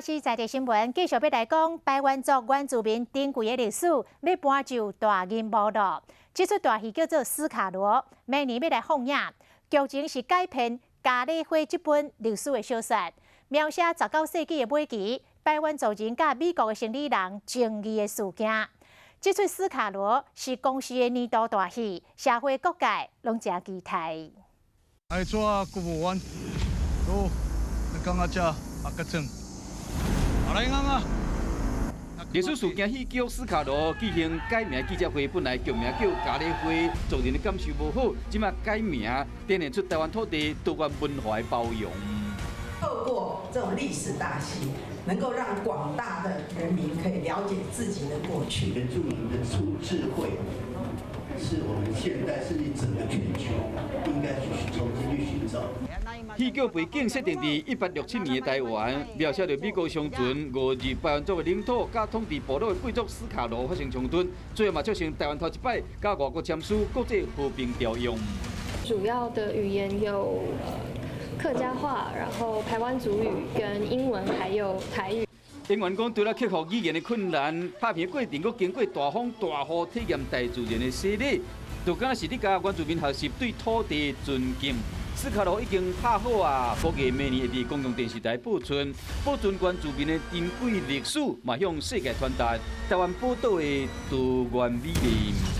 是在地新聞，繼續欲來講排灣族原住民珍貴的歷史，欲搬上大銀幕囉。這齣大戲叫做《斯卡羅》，明年欲來放映。劇情是改編《咖喱花》這本歷史的小說，描寫19世紀的尾期，排灣族人佮美國的生理人爭議的事件。這齣《斯卡羅》是公視的年度大戲，社會各界攏誠期待。愛做國務院，都你感覺這阿個正。歷史事件戲劇《斯卡羅》舉行改名記者會，本來劇名叫《咖喱花》，族人的感受無好，這馬改名，展現出台灣土地多元文化的包容。透過這種歷史大戲，能夠讓廣大的人民可以了解自己的過去。原住民的智慧，是我們現代甚至整個全球應該去重新去尋找。戲劇背景設定佇1867年的台灣，描寫著美國商船誤入排灣族的領土，佮統治部落的貴族斯卡羅發生衝突，最後嘛促成台灣頭一擺佮外國簽署國際和平條約。主要的語言有客家話，然後排灣族語跟英文，還有台語。演員講，除了克服語言的困難，拍片過程閣經過大風大雨，體驗大自然的洗禮，就敢若是咧共原住民學習對土地的尊敬。斯卡羅已經拍好啊，估計明年會佇公共電視台播出，保存原住民的珍貴歷史，嘛向世界傳達台灣寶島的多元美麗。